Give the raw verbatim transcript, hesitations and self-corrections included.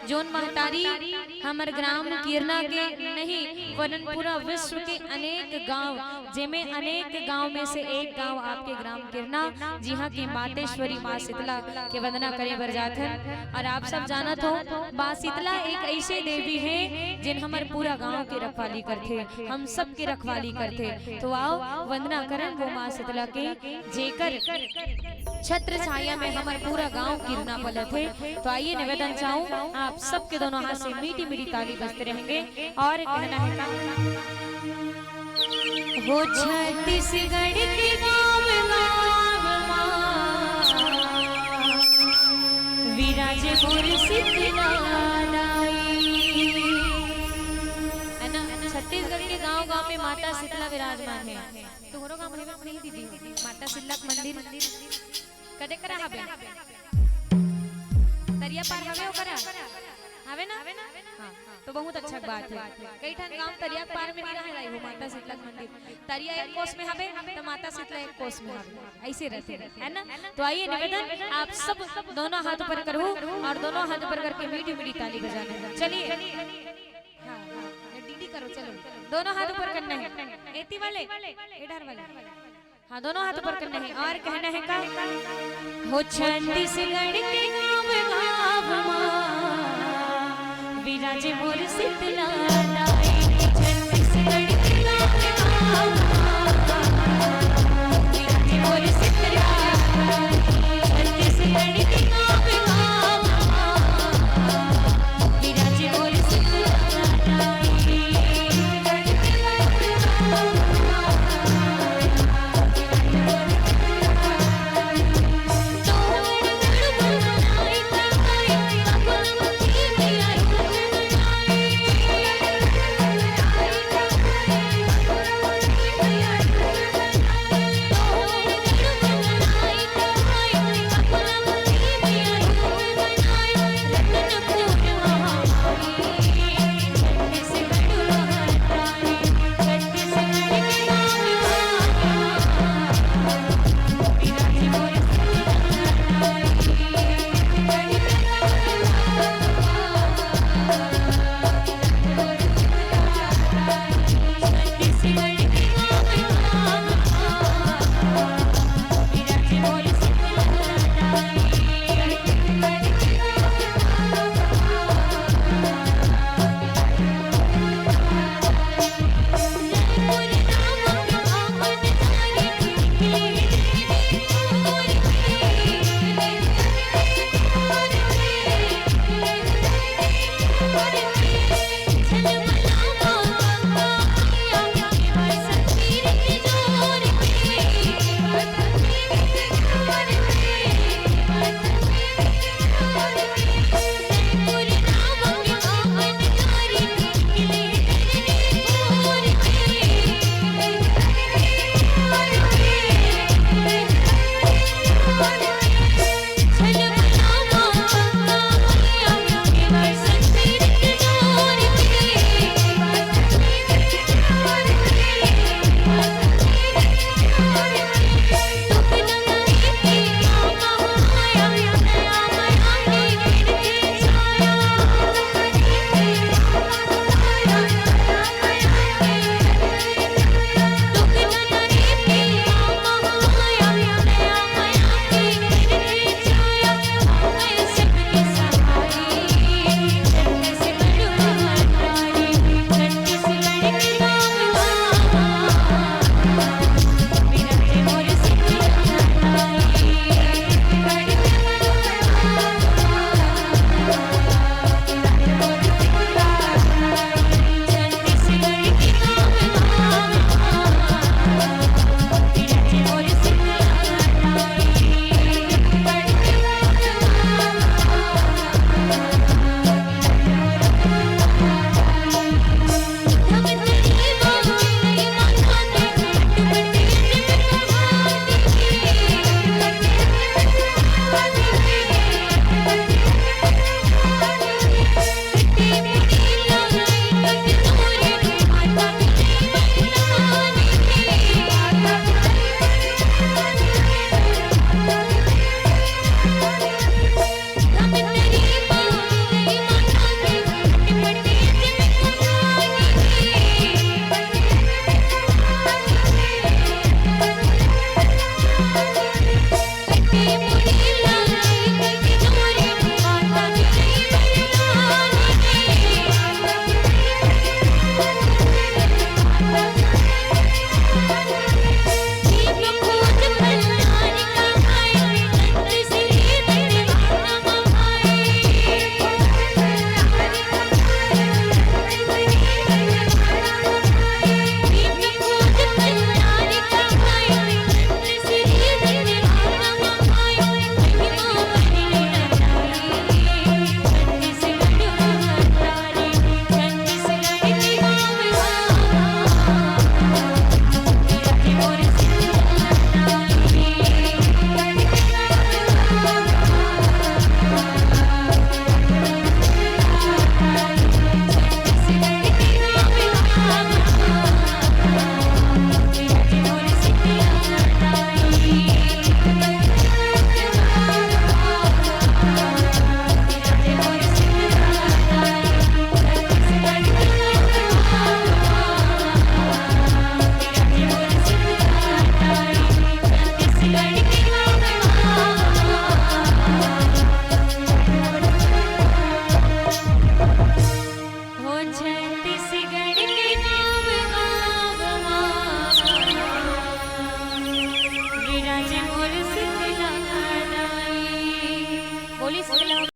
जोन महतारी हमर ग्राम किरना के नहीं, वरन पूरा विश्व के अनेक गांव, जेमे अनेक गांव में से एक गांव आपके ग्राम किरना, जिहां के मातेश्वरी माँ शीतला के वंदना करे बर जाथन। और आप सब जानत हो, माँ शीतला एक ऐसे देवी हे, जिन हमर पूरा गांव के रखवाली करथे, हम सब के रखवाली करथे। तो आओ, वंदना करन वो माँ शीतला के, जेकर छत्र छाया में हमर पूरा गांव किरना पलत हे। तो आइए, निवेदन चाहूं, आप सबके दोनों हाथ से मीठी मीठी ताली बजते रहेंगे और कहना है का, हो छत्तीसगढ़ के गांव गांव मां विराजे मोर शीतला दाई। है ना, छत्तीसगढ़ के गांव गांव में माता शीतला विराजमान है। तोहरो गांव में नहीं दीदी, माता शीतला के मंदिर कते करा हवे? तरिया पार हवे ओकरा? हवे ना? हाँ, तो बहुत अच्छा बात है। कई ठन गांव तरिया पार में नहीं रहे लाई हो माता शीतला के मंदिर। तरिया एक कोस में हवे, तो माता शीतला एक कोस में हवे। ऐसे रहते हैं, है ना? तो आइए निवेदन, आप सब दोनों हाथ ऊपर करो और दोनों हाथ ऊपर करके मीठी मीठी ताली बजाना। चलिए, हाँ, हाँ, डीडी करो, चलो। दोनों हाथ ऊपर करना है। एती वाले, एडर वाले। हाँ, दोनों हाथ ऊपर करना है और कहना है का, हो छत्तीसगढ़ के गांव गांव मां विराजे मोर शीतला दाई।